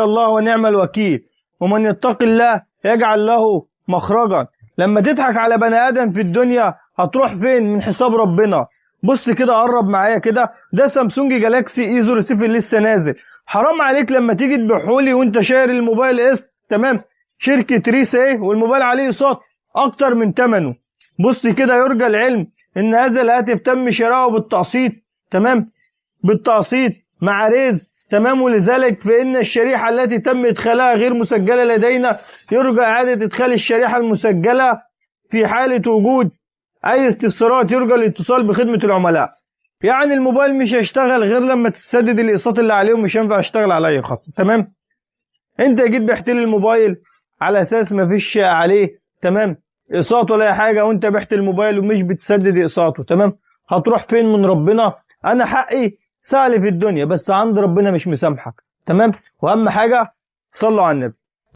الله ونعم الوكيل، ومن يتق الله يجعل له مخرجا. لما تضحك على بني ادم في الدنيا هتروح فين من حساب ربنا؟ بص كده، قرب معايا كده، ده سامسونج جالاكسي اي 07 لسه نازل. حرام عليك لما تيجي تبيعهولي وانت شاري الموبايل قسط، تمام، شركة ريسا ايه، والموبايل عليه اقساط اكتر من ثمنه. بص كده، يرجى العلم ان هذا الهاتف تم شراؤه بالتقسيط، تمام، بالتقسيط مع ريز، تمام، ولذلك فإن الشريحة التي تم إدخالها غير مسجلة لدينا، يرجى إعادة إدخال الشريحة المسجلة. في حالة وجود أي استفسارات يرجى الاتصال بخدمة العملاء. يعني الموبايل مش هيشتغل غير لما تسدد الأقساط اللي عليهم، مش هينفع اشتغل على أي خط، تمام. أنت جيت بعت لي الموبايل على أساس مفيش عليه، تمام، اقساط ولا أي حاجة، وأنت بعت الموبايل ومش بتسدد اقساطه، تمام، هتروح فين من ربنا؟ أنا حقي سهل في الدنيا، بس عند ربنا مش مسامحك، تمام. واهم حاجة صلوا على النبي.